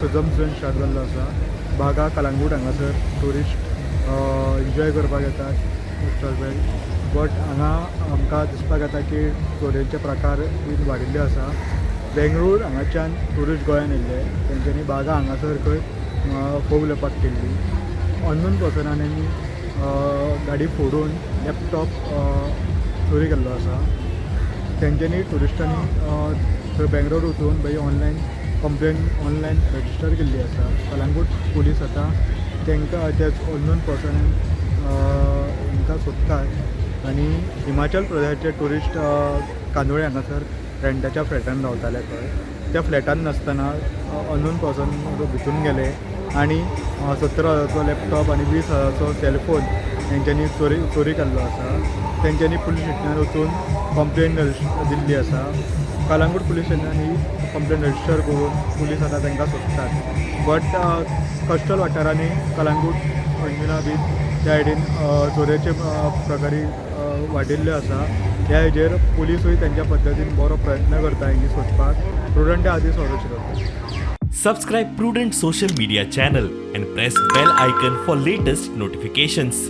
Tourism start जाल्लो आसा. बागा, कलांगूट हांगासर ट्युरिस्ट एन्जॉय करपाक येतात कोस्टल. बट हांगा आमकां दिसपाक येता की चोरयेचे प्रकार बीन वाडिल्ले आसा. बेंगळूर हांगाच्यान ट्युरिस्ट गोंयान येयल्ले, तेंच्यांनी बागा हांगासर खंय फोग उलोवपाक केल्ली. अननोन पर्सनांनी गाडी फोडून लॅपटॉप चोरी केल्लो आसा. तेंच्यांनी ट्युरिस्टांनी थंय बेंगलोर वचून मागीर ऑनलायन कंप्लेन ऑनलायन रजिस्टर केल्ली आसा. कलांगूट पुलीस आतां तांकां त्या अननोन पर्सनांक तांकां सोदतात आनी हिमाचल प्रदेशाचे ट्युरिस्ट कांदोळे हांगासर रेंटाच्या फ्लॅटान रावताले खंय. त्या फ्लॅटान नासतना अननोन पर्सन भितून गेले आनी 70 हजाराचो लॅपटॉप आनी 20 हजाराचो सेलफोन तेंच्यांनी चोरी चोरी केल्लो आसा. तेंच्यांनी पुलीस स्टेशनार वचून कंप्लेन दिल्ली आसा. कलांगूट पुलीस स्टेशनान ही कंप्लेन रजिस्टर करून पुलीस आतां तांकां सोदतात. बट कोस्टल वाठारांनी, कलांगूट, अंजुना बीन त्या सायडीन चोरयेचे प्रकारी वाडिल्ले आसा. ह्या हेजेर पुलिसूय तेंच्या पद्दतीन बरो प्रयत्न करता हेंगी सोदपाक. प्रुडंट आदी संरक्षण करता. Subscribe Prudent Social Media channel and press bell icon for latest notifications.